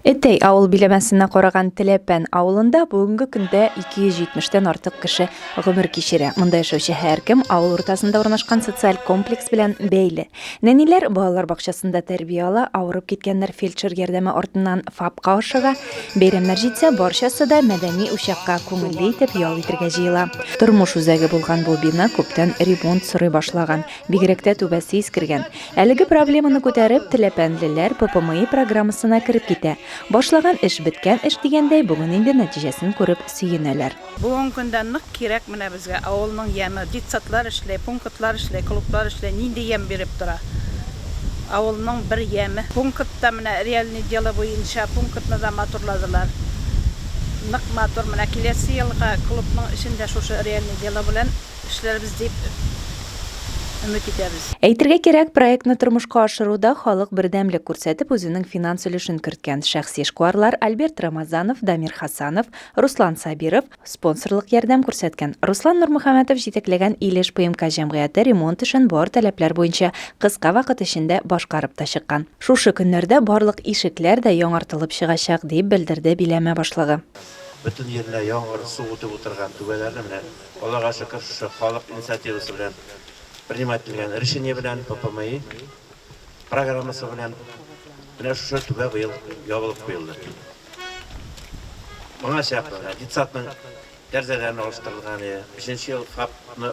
Әтәй авыл биләмәсенә караган Теләпән авылында бүгенге көндә 270 тән артык кеше гомер кичерә. Монда яшәүче һәркем авыл уртасында урнашкан социаль комплекс белән бәйле. Нәниләр балалар бакчасында тәрбия ала, авырып киткәннәр фельдшер ярдәме артыннан ФАПка ашыга. Бәйрәмнәр җитсә, барчасы да мәдәни учакка күңелле итеп ял итергә җыела. Тормыш үзәге булган бу бина күптән ремонт сорый башлаган. Бигрәк тә түбәсе искергән. Әлеге проблеманы күтәреп, теләпәнлеләр ППМИ программасына кереп китә. Башлаган эш, беткән эш дигәндәй, бүген инде нәтиҗәсен күреп сөенәләр. Бүгенге көндә нык кирәк менә безгә авылның яме. Детсадлар эшли, пунктлар эшли, клублар эшли, нинди ямь биреп тора. Авылның бер яме. Пунктта менә реальный дело буенча пунктны да матурладылар. Нык матур. Менә киләсе елга клубның эшен дә шушы реальный дело белән Эшләрбез дип өмет итәбез. Әйтергә кирәк, проектны тормышка ашыруда халык бердәмлек күрсәтеп, үзенең финанс өлешен керткән. Шәхси эшкуарлар Альберт Рамазанов, Дамир Хасанов, Руслан Сабиров спонсорлык ярдәм күрсәткән. Руслан Нурмөхәммәтов җитәкләгән Илеш ПМК җәмгыяте ремонт эшен бар таләпләр буенча кыска вакыт эчендә башкарып та чыккан. Шушы көннәрдә барлык ишекләр дә яңартылып чыгачак, дип белдерде биләмә башлыгы. Бөтен җиренә яңгыр, су үтеп утырган түбәләрне менә Аллага шөкер, шушы халык инициативасы белән принимать ителгән решение белән, ППМИ программасы белән менә шушы түбә быел ябылып куелды. Моңа чаклы менә детсадның тәрәзәләрен алыштырылган иде. Өченче ел ФАПны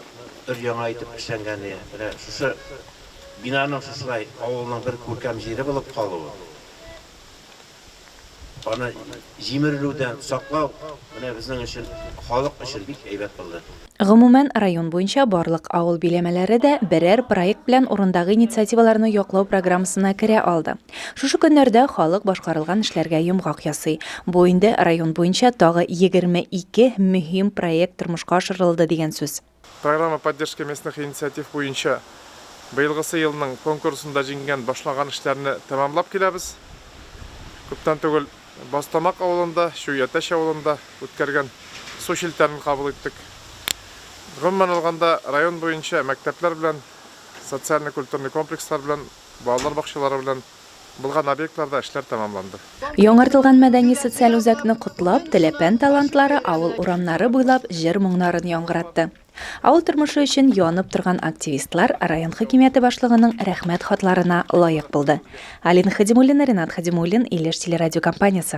өр-яңа итеп эшләнгән иде. Менә шушы бинаның шушылай авылның бер күркәм җире булып калуы, Аны җимерелүдән саклау менә безнең өчен, халык өчен бик әйбәт булды. Гомумән, район буенча барлык авыл биләмәләре дә берәр проект белән урындагы инициативаларны яклау программасына керә алды. Шушы көннәрдә халык башкарылган эшләргә йомгак ясый. Бу инде район буенча тагы 22 мөһим проект тормышка ашырылды дигән сүз. Программа поддержки местных инициатив буенча быелгысы елның конкурсында җиңгән башланган эшләрне тәмамлап киләбез. Күптән түгел Базтамак авылында, Чуй Әтәч авылында үткәргән су челтәрен кабул иттек. Гомумән алганда, район буенча мәктәпләр белән, социально-культурный комплекслар белән, балалар бакчалары белән булган объектларда эшләр тәмамланды. Яңартылган мәдәни-социаль үзәкне котлап, Теләпән талантлары авыл урамнары буйлап җыр-моңнарын яңгыратты. Авыл тормышы өчен янып торган активистлар район хакимияте башлыгының Рәхмәт хатларына лаек булды. Алина Хадимуллина, Ренат Хадимуллин, Илеш телерадиокомпаниясе.